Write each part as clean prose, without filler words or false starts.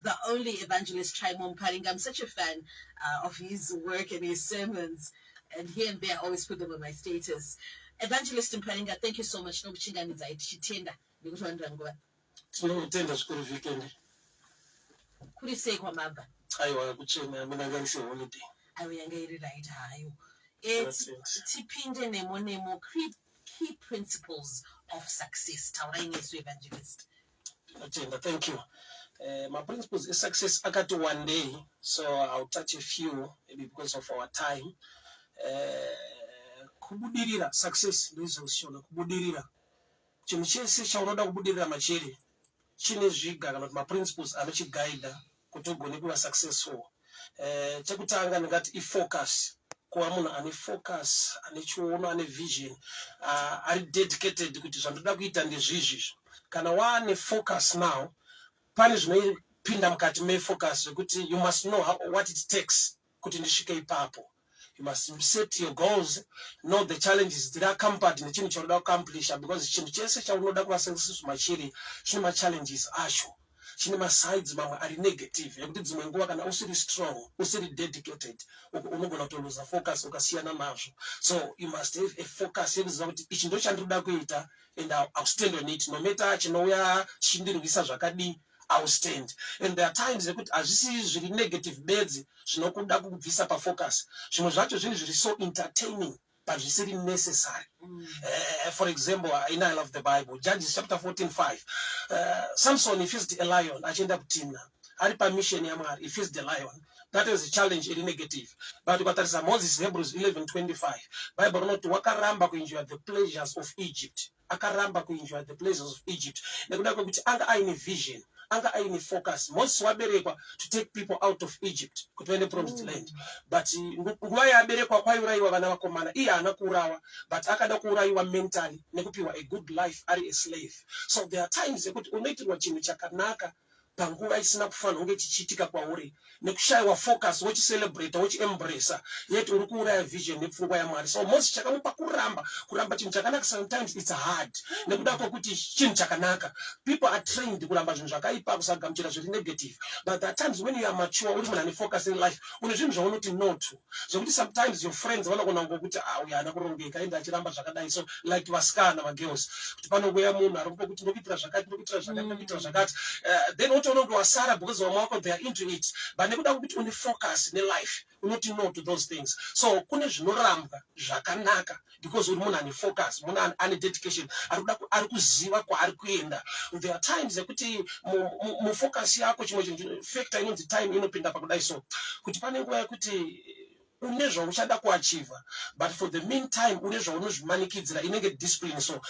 The only Evangelist Trymore Muparinga. I'm such a fan of his work and his sermons, and here and there I always put them on my status. Evangelist Muparinga, thank you so much. Nokuchinganidzai, tichitenda nekuti nguva. Tinotenda zvikuru, weekend. Kuri sei kwamabva? Aiwa, kuchena mina, ngaise holiday. Aiwa, yanga iri right hayo. Tipinde nemo nemo, key principles of success. Taurai nesu, Evangelist. Tinotenda, thank you. My principles esuccess akati one day, so I'll touch a few maybe because of our time. Kubudirira, success ndoizosishona kubudirira. Chinhu chese chaunoda kubudirira machiri chine zviga kana kuti maprinciples anochigaidha kuti ugone kuva successful. Chekutanga ndingati ifocus, kuva munhu ane focus, ane chiono, ane vision, ari dedicated kuti zvandoda kuita ndezvizvi. Kana waane focus now, pane zvinopinda mukati mefocus zvekuti you must know what it takes kuti ndisvike ipapo. You must set your goals, know the challenges dziri accompanied nechinhu chaunoda kuaccomplisha, because chinhu chese chaunoda kuva successful machiri chine machallenges acho, chine masides mamwe ari negative ekuti dzimwe nguva kana usiri strong, usiri dedicated, unogona kutoluza focus ukasiyana nazvo. So you must have a focus yekuziva kuti ichi ndo chandinoda kuita and I'll stand on it no matter chinouya chichindirwisa zvakadii, I will stand. And there are times yekuti hazvisi zviri negative bedzi zvinokuda kukubvisa pafocus. Zvimwe zvacho zvinhu zviri so entertaining but zvisiri necessary. For example, in I love the Bible, Judges chapter 14 5, Samson, he faced a lion achienda kuTimna ari pamission yaMwari. He faced the lion. That is a challenge iri negative. But ukatarisa Moses, Hebrews 11 25, Bible rinoti wakaramba kuenjoy the pleasures of Egypt. Akaramba kuenjoy the pleasures of Egypt nekuda kwekuti anga aine vision, anga aine focus. Moses waberekwa to take people out of Egypt kuti vaende Promised Land, but nguva yaaberekwa kwaiurayiwa vana vakomana. Iye haana kuurawa, but akada kuurayiwa mentally nekupiwa a good life ari a slave. So there are times yekuti unoitirwa chinhu chakanaka panguva isina kufanira kunge chichiitika kwauri, nekushayiwa focus wochicelebrata, wochiembracea, yet uri kuuraya vision nepfungwa yaMwari. So Moses chakamupa kuramba chinhu chakanaka. Sometimes it's hard nekuda kwekuti chinhu chakanaka. People are trained kuramba zvinhu zvakaipa, kusagamuchira zviri negative, but there are times when you are mature, uri munhu ane focus in life, une zvinhu zvaunoti no to, zvekuti sometimes your friends vanogona kungokuti, "Ah, uyu haana kurongeka, ende achiramba zvakadai." So like vasikana, magirls, kuti panongouya munhu ari kuti, "Ndokuitira zvakati, ndokuitira zvakati, ndokuitira zvakati," then wotoona kuti wasara because vamwe vako, they are into it, but nekuda kwekuti une focus nelife, unoti no to those things. So kune zvinorambwa zvakanaka because uri munhu ane focus, munhu ane dedication, ari kuziva kwaari kuenda. There are times yekuti mufocus yako chimwe chinhu, factor inonzi time inopinda pakudai, so kuti pane nguva yekuti une zvauchada kuachieva, but for the meantime une zvaunozvimanikidzira inenge discipline. So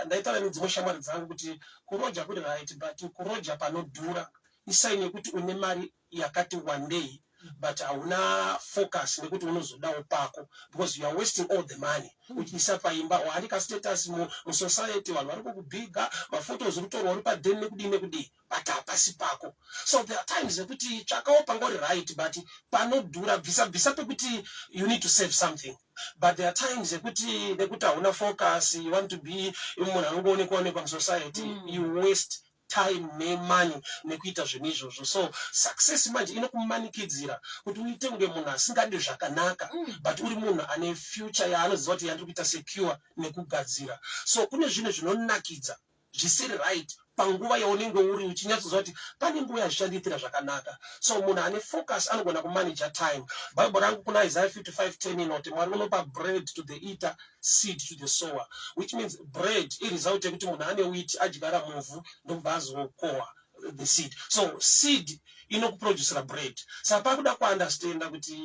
ndaitaura nedzimwe shamwari dzangu kuti kuroja kuri right, but kuroja panodhura isign yekuti une mari yakati wandei but hauna focus, nekuti unozodawo pako because you are wasting all the money uchiisa paimba. Waandika status musociety, vanhu vari kukubhiga, maphotos uri kutorwa uri padeni, nekudii nekudii, but hapasi pako. So there are times yekuti tsvakawo pangori right, but panodhura, bvisa bvisa pekuti you need to save something. But there are times yekuti nekuti hauna focus, you want to be munhu anongoonekwa onekwa musociety, you waste time nemoney nekuita zvinhu izvozvo. So success manje inokumanikidzira kuti uite kunge munhu asingadi zvakanaka, but uri munhu ane future yaanoziva kuti yandiri kuita secure nekugadzira. So kune zvinhu zvinonakidza zvisiri right panguva yaunenge uri, uchinyatsoziva kuti pane nguva yazvichandiitira zvakanaka. So munhu ane focus anogona kumanaja time. Bible rangu kuna Isaiah 55:10 inoti Mwari unopa bread to the eater, seed to the sower, which means bread iresult yekuti munhu ane wheat, adyara muvhu, ndokubva azokohwa the seed. So seed inokuproducera bread. Saka pakuda kuunderstanda kuti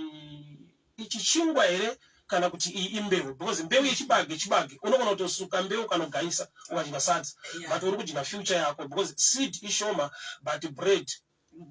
ichi chingwa here kana kuti iyi imbeu, because mbeu yechibage chibage, unogona kutosuka mbeu kanogayisa ukadya sadza, but uri kudya future yako because seed ishoma but bread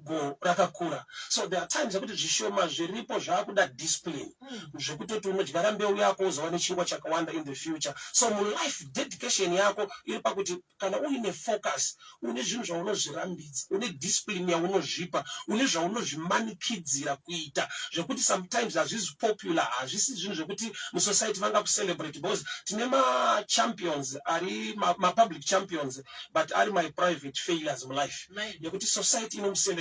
go rakakura. So there are times yekuti zvishoma zviripo zvaakuda discipline, zvekutoti unodyara mbeu yako uzova nechingwa chakawanda in the future. So mulife, dedication yako iri pakuti kana uine focus, une zvinhu zvaunozvirambidza, une discipline yaunozvipa, une zvaunozvimanikidzira kuita zvekuti sometimes hazvisi popular, hazvisi zvinhu zvekuti musociety vangakucelebrate, because tine machampions ari mapublic champions but ari maprivate failures mulife, yekuti society inomucelebrata.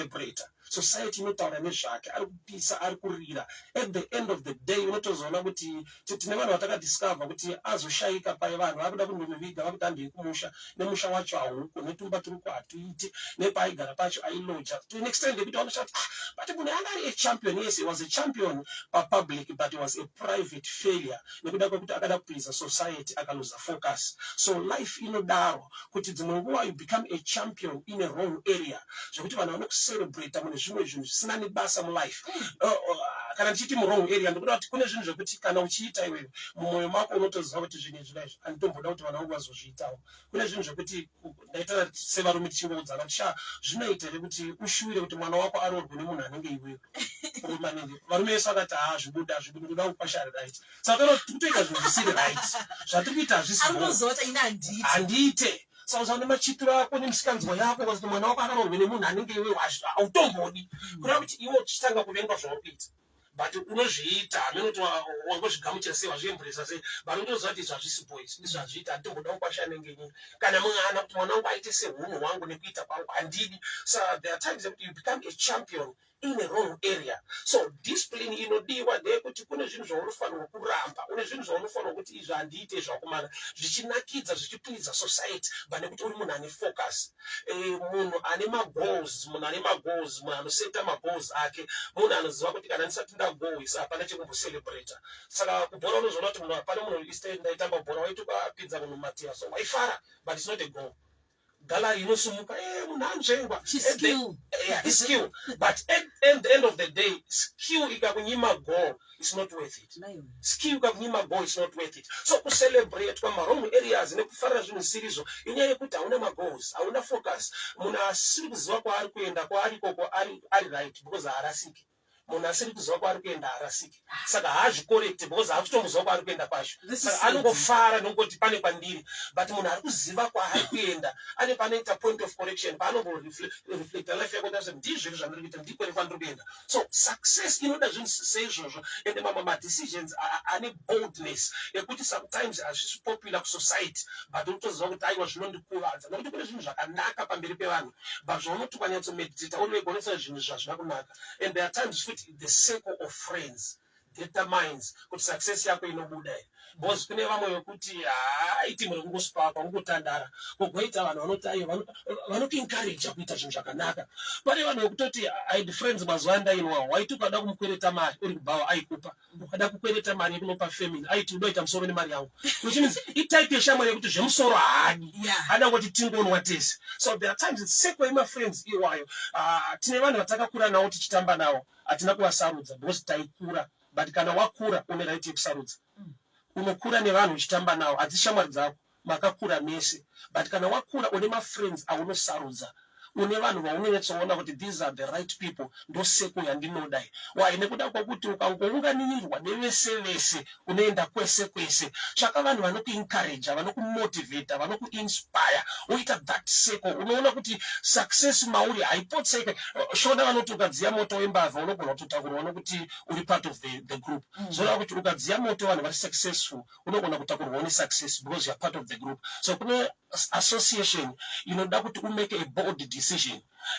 Society inotaura nezvake, ari kupisa, ari kurira. At the end of the day unotozoona kuti tine vanhu vatakadiscover kuti azoshayika paye, vanhu vakuda kundomuviga, vakuti handei kumusha, nemusha wacho hauko, netumba turiko hatuiti, nepaaigara pacho ailoja, to an extent yekuti vanoshaya kuti, ah, but munhu anga ari a champion. Yes, he was a champion papublic, but he was a private failure nekuda kwekuti akada kupleasa society, akaluza focus. So life inodaro kuti dzimwe nguva you become a champion in a wrong area, zvekuti vanhu vanokucelebrata mune zvimwe zvinhu zvisina nebasa mulife. Kana ndichiti muwrong area, ndikuda kuti kune zvinhu zvekuti kana uchiita iwewe mumwoyo mako unotoziva kuti zvinhu izvi kaizvi handitomboda kuti vanhu vangu vazozviitawo. Kune zvinhu zvekuti ndaita sevarume tichingoudzana kuti, sha, zvinoita here kuti ushuwire kuti mwana wako aroorwe nemunhu anenge iwewe maningi? Varume vese vakati, ha, zvibuda zvibuda, ndoda kukwasha ari right. Saka toona kuti tikutoita zvinhu zvisiri right, zvatiri kuita hazvisi ari kutoziva kuti ini handiiti. Handiite. Saka usaone nemachitiro ako nemusikanzwa yako kuti mwana wako akaroorwe nemunhu anenge iwewe, hautombodi. Kureva kuti iwe uchitanga kuvenga zvauri kuita, but unozviita hamene kuti wangozvigamuchira sei, wazviembracer sei, but unotoziva kuti izvi hazvisi boys, izvi hazviiti, handitomboda kukwasha anenge inini, kana mwana, kuti mwana wangu aite seunhu hwangu nekuita kwangu, handidi. So there are times yekuti you become a champion in a wrong area. So discipline inodiwa ndeyekuti kune zvinhu zvaunofanirwa kuramba, une zvinhu zvaunofanirwa kuti izvi handiite zvakumana zvichinakidza, zvichipleasa society, but nekuti uri munhu ane focus, munhu ane magoals, munhu ane magoals, munhu anoseta magoals ake, munhu anoziva kuti kana ndisati ndagohwisa hapana chekumbocelebrata. Saka kubhora unozoona kuti munhu, hapana munhu iste ndaitamba bhora, waiti ukapinza munhu mumatira so waifara, but it's not a goal. Gallery inosumuka, munhu anzvengwa. Chiskill. Yeah, skill, but at the end of the day, skill ikakunyima goal, it's not worth it. Maiwe. Skill ikakunyima goal, it's not worth it. So kucelebrate mawrong areas nekufarira zvinhu zvisirizo inyaya yekuti hauna magoals, hauna focus. Munhu asiri kuziva kwaari kuenda, kwaari ikoko ari right because haarasiki. Munhu asiri kuziva kwaari kuenda haarasiki, saka haazvicorrecti because haakutomboziva kwaari kuenda kwacho. This is Saka anongofara nongoti pane kwandiri, but munhu ari kuziva kwaari kuenda ane panoita point of correction, paanomboreflecta life yako ndazve ndizvo zvandiri kuita, ndiko kwandiri kuenda. So success inoda zvinhu seizvozvo, ende mamwe madecisions ane boldness ekuti sometimes hazvisi popular kusociety, but unotoziva kuti aiwa, zvinondikuvadza, nokuti kune zvinhu zvakanaka pamberi pevanhu, but zvaunoti ukanyatsomeditata uri wega unoisa zvinhu zvazvina kunaka. And there are times futi the circle of friends determines kuti success yako inobuda here, because kune vamwe vekuti haaiti muri kungosipakwa, kungotandara, kugoita vanhu vanoti aiwa, vanokuencouragea kuita zvinhu zvakanaka. Pane vanhu vekutoti I had friends mazuva andainwa, waiti ukada kumukwereta mari uri kubhawa aikupa, ukada kukwereta mari yekunopa family aiti udoita musoro nemari yangu, which means itype yeshamwari yekuti zvemusoro haadi, ada kuti tingonwa tese. So there are times circle yemafriends iwayo. Tine vanhu vatakakura navo tichitamba navo, hatina kuvasarudza because taikura, but kana wakura une right yekusarudza. Unokura nevanhu uchitamba navo, hadzisi shamwari dzako, makakura mese, but kana wakura une mafriends aunosarudza, une vanhu vaunonyatsoona kuti these are the right people, ndocircle yandinoda. Why? Nekuda kwekuti ukangounganirwa nevese vese unoenda kwese kwese. Tsvaka vanhu vanokuencouragea, vanokumotivata, vanokuinspire, woita that circle. Unoona kuti success mauri haipotseke. Shona vanoti ukadziya moto wembavha unogona kutotakurwa nokuti uri part of the group. Zvoreva kuti ukadziya moto vanhu vari successful, unogona kutakurwawo nesuccess because you are part of the group. So kune association inoda kuti umake a bold decision.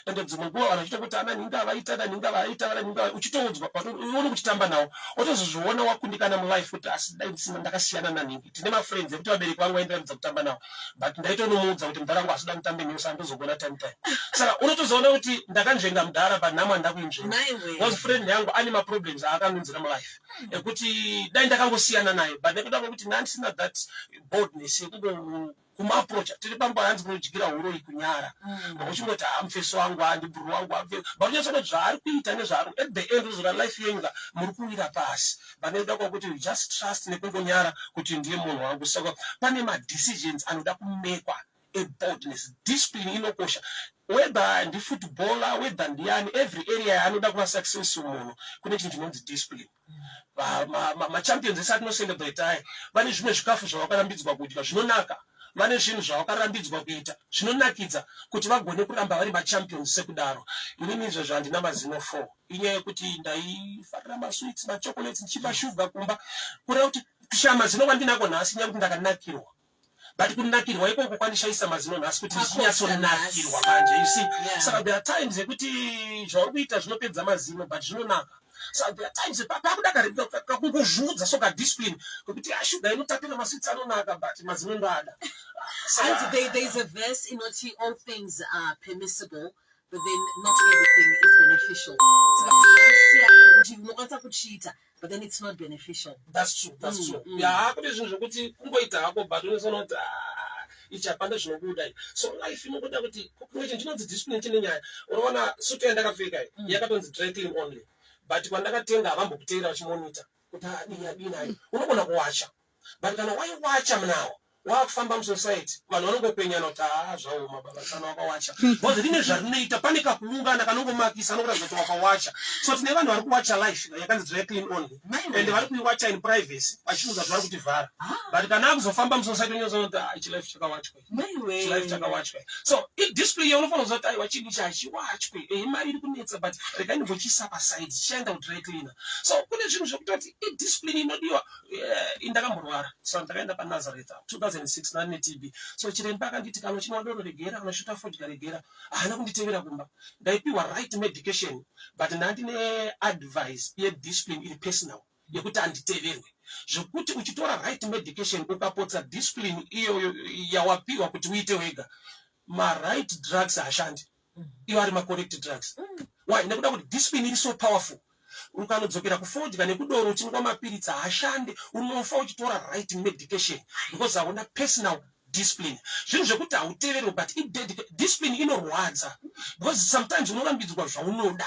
Ende dzimwe nguva vanhu vachiita kuti ana nhinga vaita, ana nhinga vaita, vana nhinga, uchitoudzwa ione kuchitamba nawo, otozozviona wakundikana mulife kuti asi dai ndisina ndakasiyana nanhingi. Tine mafriends ekuti vabereki vangu vaindiratidza kutamba nawo, but ndaitonomuudza kuti mudhara wangu asida mutambe newe, saka ndozogona time time. Saka unotozoona kuti ndakanzvenga mudhara, but nhamo handakuinzvenga Maiwe. because friend yangu ane maproblems aakanunzira mulife ekuti dai ndakangosiyana naye, but nekuda kwekuti ndandisina that boldness yekugo kumuapproacha. Tiri pamba, hanzi kunodyira uroyi kunyara. Uchingoti ha, mufeso wangu, handibhuru wangu, but unyatsoona kuti zvaari kuita nezvaari, at the end uzora life yenyu ka muri kuwira pasi, but nekuda kwakuti you just trust nekungonyara kuti ndiye munhu wangu. Saka pane madecisions anoda kumekwa eboldness. Discipline inokosha, whether ndifootballer, whether ndiani, every area yaanoda kuva successful munhu, kune chinhu chinonzi discipline. Machampions ese atinocelebrate aya vane zvimwe zvikafu zvavakarambidzwa kudya zvinonaka, vane zvinhu zvavakarambidzwa kuita zvinonakidza kuti vagone kuramba vari machampions. Sekudaro inini izvezvo handina mazino 4, inyaya yekuti ndaifarira masweets, machocolates, ndichipa shuga kumba. Kureva kuti kushaya mazino kwandinako nhasi inyaya yekuti ndakanakirwa. But kunakirwa ikoko kwandishaisa mazino nhasi kuti ndichinyatsonakirwa manje, you see. Saka there are times yekuti zvauri kuita zvinopedza mazino, but zvinonaka. Saka there are times pakuda kakungozviudza so, kadiscipline kwekuti ashuga inotapira, maswitsi anonaka, but mazino ndoada. And there is a verse inoti all things are permissible, but then not everything is beneficial. Saka zvinosiyana kuti unokwanisa kuchiita, but then it's not beneficial. That's true, that's true. Ya, kune zvinhu zvokuti kungoita hako, but unozoona kuti, ah, ichi hapana zvinobuda. So life inokuda kuti kumwe chinhu chinonzi discipline chine nyaya. Unoona sutu yandakapfeka iyi, yakatonzi dry clean only, but kwandakatenga havambokuteera vachimonita kuti adini adini ayo. Unogona kuwacha, but kana waiwacha munawo wakufamba musociety, vanhu vanongopenyana kuti, "Haa, zvaoma baba sana, wakawacha," because rine zvarinoita. Pane kakuungana kanongomakisa anokuratidza kuti wakawacha. So tine vanhu vari kuwacha life yakanzi dry clean only, and vari kuiwacha in privacy vachifunga kuti vari kutivhara, but kana akuzofamba musociety unyozoona kuti, "Ah, ichi life chakawachwa, life chakawachwa." So idiscipline yaunofanira kuziva kuti, aiwa, chinhu ichi hachiwachwe. Ehe, mari iri kunetsa, but regai ndimbochiisa paside, chichaenda kudry cleaner. So kune zvinhu zvekutoti idiscipline inodiwa. Indakamborwara, so ndakaenda paNazareth 2006 nane TB. So chiremba akanditi, "Kana uchinwa doro regera, kana uchisvuta fodya regera." Haana kunditevera kumba. Ndaipiwa right medication, but ndandine advice yediscipline iri personal yekuti handiteverwe, zvekuti uchitora right medication, ukapotsa discipline iyoyo yawapiwa kuti uite wega, maright drugs haashandi, iwo ari macorrect drugs. Why? Nekuda kuti discipline iri so powerful. Ukanodzokera kufodya nekudoro uchinwa mapiritsi, haashande. Unofa uchitora right medication because hauna personal discipline. Zvinhu zvekuti hauteverwe, but discipline inorwadza because sometimes unorambidzwa zvaunoda.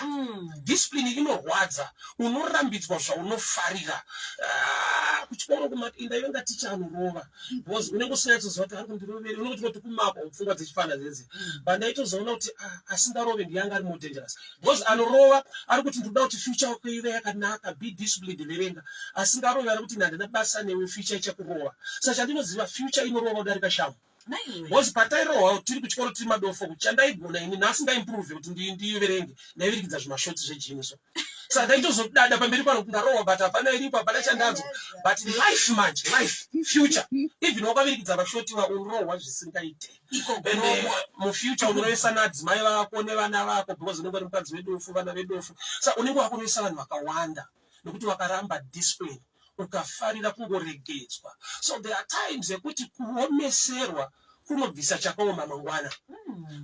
Discipline inorwadza, unorambidzwa zvaunofarira. Ah, kuchikoro ndaivenga ticha anorova because unenge usinganyatsoziva kuti ari kundiroveri. Unenge uchingoti kumapa pfungwa dzechifana dzedze, but ndaitozoona kuti, ah, asingarove ndiyanga ari more dangerous because anorova ari kuti, "Ndinoda kuti future yako ive yakanaka, be disciplined, verenga." Asingarove ari kuti, "Handina basa newe, future ichakurova." Saka chandinoziva, future inorova kudarika shamu because patairohwa tiri kuchikoro tiri madofo, chandaigona ini nhasi ndaimprove kuti ndiverenge, ndaivirikidza zvimashoti zvejini. So saka ndaitozodada pamberi pano kuti ndarohwa, but hapana iripo, hapana chandanzwa. But life manje, life, future, even wakavirikidza mashoti, unorohwa zvisingaite. Ende mufuture unorovesa nadzimai vako nevana vako because unenge uri mukadzi wedofu, vana vedofu. Saka unenge wakurovesa vanhu vakawanda nekuti wakaramba discipline, ukafarira kungoregedzwa. So there are times ekuti kuomeserwa kunobvisa chakaoma mangwana.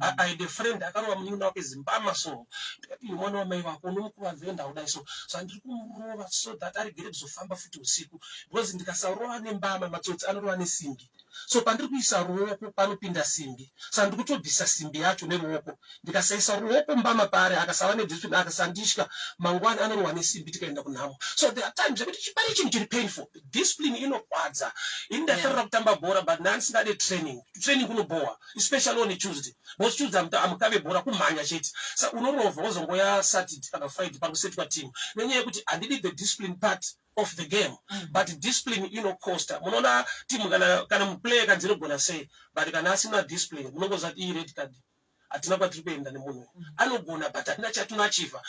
I had a friend akarova munin'ina wake zimbama. So ndikati, "Iwe mwana wamai vako unomukuvadza, enda kudai." So so handiri kumurova so that aregere kuzofamba futi usiku, because ndikasarova nembama, matsotsi anorova nesimbi. So pandiri kuisa ruoko panopinda simbi, saka ndiri kutobvisa simbi yacho neruoko. Ndikasaisa ruoko mbama paari, akasava nediscipline, akasanditya, mangwana anorohwa nesimbi, tikaenda kunhamo. So there are times ekuti chipari chinhu chiri painful. Discipline inokwadza. Ini ndaifarira kutamba bhora, but ndandisingade training. Training kunobhowa, especially on a Tuesday, because Tuesday amukave bhora, kumhanya chete. Sa unorovha wozongoya Saturday kana Friday pakusetwa team nenyaya yekuti handidi the discipline part of the game. But discipline inocosta. Munoona timu kana muplayer kanzi inogona sei, but kana asina discipline, munongoziva kuti iyi red card, hatina kwatiri kuenda nemunhu uyu. Anogona, but hatina chatinoachieva.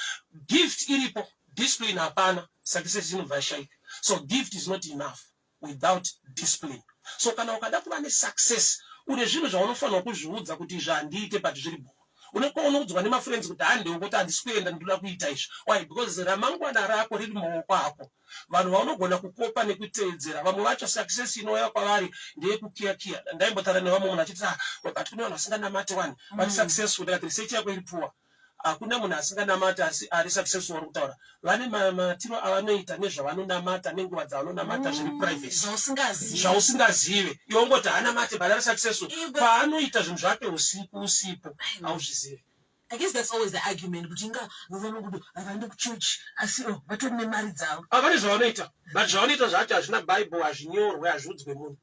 Gift iripo, discipline hapana, success inobva yashaika. So gift is not enough without discipline. So kana ukada kuva nesuccess, une zvinhu zvaunofanirwa kuzviudza kuti izvi handiite, but zviri bho. Unoudzwa nemafriends kuti handewo, kuti handisi kuenda, ndinoda kuita izvi. Why? Because ramangwana rako riri mumaoko ako. Vanhu vaunogona kukopa nekuteedzera, vamwe vacho success inouya kwavari ndeyekukiyakiya. Ndaimbotaura nevamwe munhu achiti, "Ah, but kune vanhu vasinganamati wani vari successful." Ndikati, "Research yako iri poor. Hakuna munhu asinganamati asi ari successful. Vari kutaura vane matiro avanoita nezvavanonamata nenguva dzavanonamata zviri privacy." Zvausingazivi. Zvausingazive. Iwe ungoti haanamati but ari successful. Paanoita zvinhu zvake usiku usipo, hauzvizivi. I guess that's always the argument kuti inga vanokuti havaendi kuchurch, asi, oh, vatori nemari dzavo. Havane zvavanoita, but zvavanoita zvacho hazvina Bible, hazvinyorwe, hazviudzwe munhu.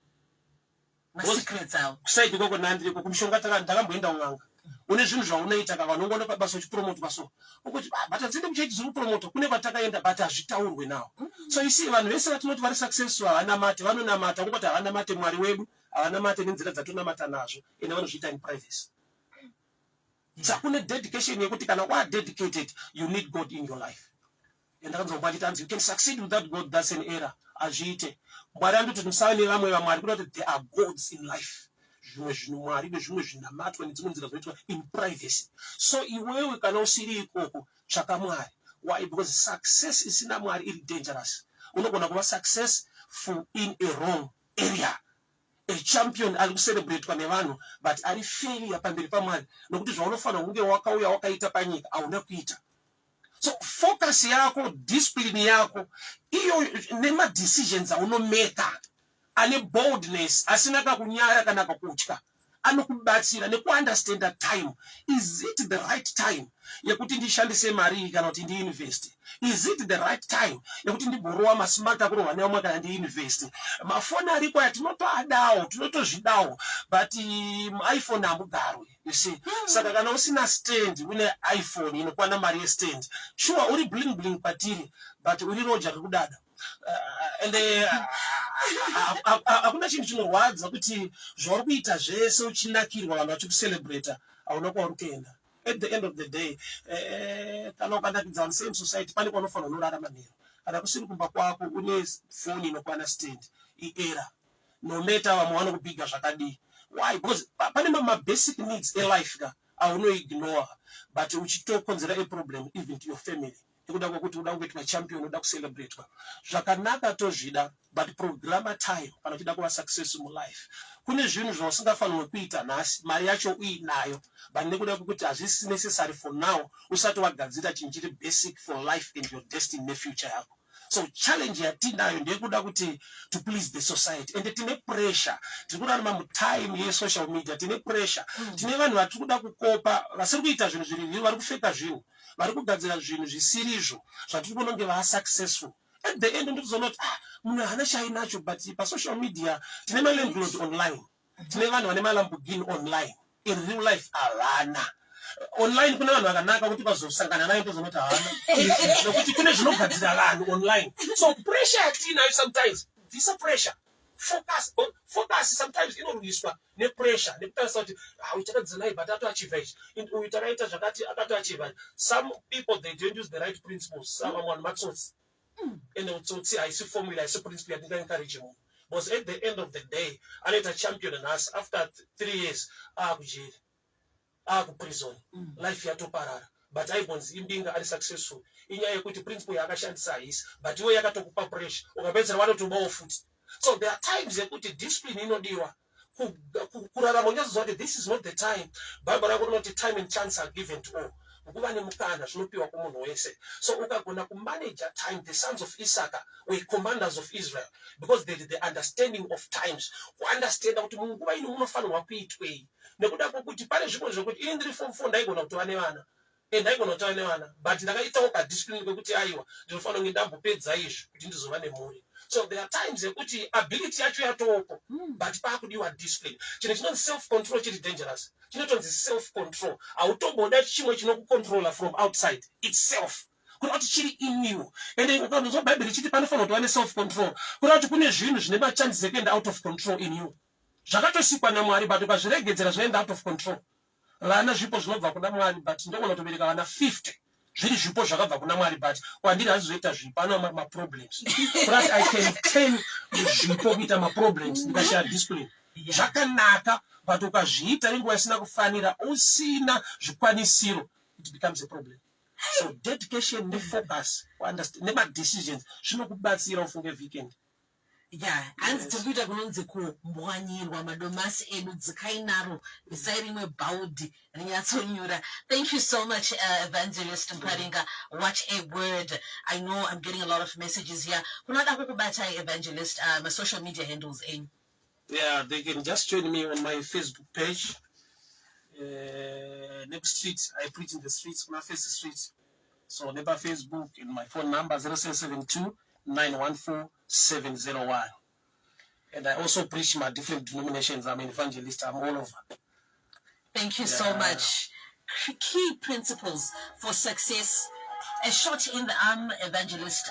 Masecrets avo. Kusaidi ikoko nandiriko kumushonga, ndakamboenda kun'anga. Une zvinhu zvaunoita ka, vanongoona pabasa uchipromotwa, so ukuti, "Ah, but hadzinde kuchechi zviri kupromotwa." Kune kwatakaenda, but hazvitaurwe nawo. So isi vanhu vese vatinoti vari successful havanamate, vanonamata. Kungoti havanamate Mwari wedu, havanamate nenzira dzatonamata nazvo, ende vanozviita in privacy. Saka kune dedication yekuti kana wadedicated, you need God in your life. Ndakanzwa achiti anzi, "You can succeed without God, that's an error." Hazviite. Mwari anototi musave nevamwe vamwari, kuda kuti there are gods in life, zvimwe zvinhu mwari nezvimwe zvinamatwa nedzimwe nzira dzinoitwa in privacy. So iwewe kana usiri ikoko, tsvaka Mwari. Why? Because success isina Mwari iri dangerous. Unogona kuva successful in a wrong area. A champion ari kucelebratwa nevanhu, but ari failure pamberi paMwari, nokuti zvaunofanira kunge wakauya wakaita panyika hauna kuita. So focus yako, discipline yako iyo nemadecisions aunomeka ane boldness, asina kakunyara kana kakutya, anokubatsira nekuunderstanda time. Is it the right time yekuti ndishandise mari iyi kana kuti ndiinvest? Is it the right time yekuti ndibhorowa masmart akurohwa nevamwe kana ndiinvest? Mafoni ariko aya, tinotoadawo, tinotozvidawo, but iPhone hamugarwe, you see. Saka kana usina stand, une iPhone inokwana mari yestand, sure uri bling bling patiri, but uri roja rekudada. Ende hakuna chinhu chinorwadza kuti zvauri kuita zvese uchinakirwa, vanhu vachikucelebrata, hauna kwauri kuenda at the end of the day. Kana ukanakidza vanhu same society, pane kwaunofanira unorara manheru. Kana kusiri kumba kwako, une foni inokwana stand, iera no matter vamwe vanokubhiga zvakadii. Why? Because pane mabasic needs elife ka aunoignore, but uchitokonzera a problem even to your family, nekuda kwekuti uda kuitwa champion, uda kucelebratwa. Zvakanaka, tozvida, but programa time. Kana uchida kuva success mulife, kune zvinhu zvausingafanirwi kuita nhasi, mari yacho uinayo, but nekuda kwekuti hazvisi necessary for now, usati wagadzira chinhu chiri basic for life and your destiny nefuture yako. So challenge yatinayo ndeyekuda kuti to please the society, and tine pressure. Tiri kurarama mutime yesocial media, tine pressure. Tine vanhu vatiri kuda kukopa vasiri kuita zvinhu zviri real, vari kufeka zvinhu, vari kugadzira zvinhu zvisirizvo zvatiri kuona kunge vaasuccessful. At the end ndikuzoona kuti, ah, munhu haana chainacho, but pasocial media tine malandlord online, tine vanhu vane maLamborghini online, in real life havana. Online kune vanhu vakanaka kuti ukazosangana naye tozoona kuti haana, nokuti kune zvinogadzira vanhu online. So pressure yatiinayo sometimes, bvisa pressure, focus. Focus sometimes inorwiswa nepressure, nekutarisa kuti, ah, uyu takadzidza naye but atoachieva ichi, uyu takaita zvakati akatoachieva. Some people, they don't use the right principles. Some vamwe vanhu matsotsi, ende utsotsi haisi formula, haisi principle yatingaencourage munhu, because at the end of the day anoita champion nhasi, after 3 years aakujeri, aakuprison, life yatoparara, but aigonzi imbinga ari successful. Inyaya yekuti principle yaakashandisa haisi, but iwe yakatokupa pressure, ukapedzera wanotobawo futi. So there are times yekuti discipline inodiwa kurarama unyazoziva kuti this is not the time. Bible rako rinoti time and chance are given to all, nguva nemukana zvinopiwa kumunhu wese. So ukagona kumanaja time, the sons of Issachar were commanders of Israel because they had the understanding of times, kuunderstanda kuti munguva ino munofanirwa kuitwei, nekuda kwokuti pane zvimwe zvekuti ini ndiri form four ndaigona kutova nevana, ndaigona kutova nevana, but ndakaitawo kadiscipline kwekuti aiwa, ndinofanira kunge ndambopedza izvi kuti ndizova nemhuri. So there are times yekuti ability yacho yatopo, but paakudiwa discipline. Chinhu chinonzi self control chiri dangerous, chinotonzi self control. Hautomboda chimwe chinokucontrola from outside itself, kuda kuti chiri iniwo. Ende ukanzwa Bhaibheri richiti panofanira kuti vane self control, kuda kuti kune zvinhu zvine machances ekuenda out of control in you, zvakatosikwa naMwari, but ukazviregedzera zvinoenda out of control. Vana zvipo zvinobva kuna Mwari, but ndogona kutobereka vana 50, zviri zvipo zvakabva kuna Mwari, but kwandiri hazvizoita zvipo, anova maproblems. Kurati I can turn zvipo kuita maproblems ndikashaya discipline. Zvakanaka, but ukazviita nenguva isina kufanira, usina zvikwanisiro, it becomes a problem. So dedication nefocus nemadecisions zvinokubatsira ufunge weekend. Ya, hanzi tiri kuita kunonzi kumbwanyirwa madomasi edu. Dzikai naro, bvisai rimwe bhaudhi rinyatsonyura. Thank you so much, Evangelist Mparinga. What a word! I know I'm getting a lot of messages here. Kunoda kukubatai, Evangelist, masocial media handles enyu? Yeah, they can just join me on my Facebook page. Next street, I preach in the streets, my face street. So nepa Facebook, and my phone number 0772 914 701. And I also preach my different denominations. I'm an evangelist, I'm all over. Thank you so much. Key principles for success. A shot in the arm, Evangelist.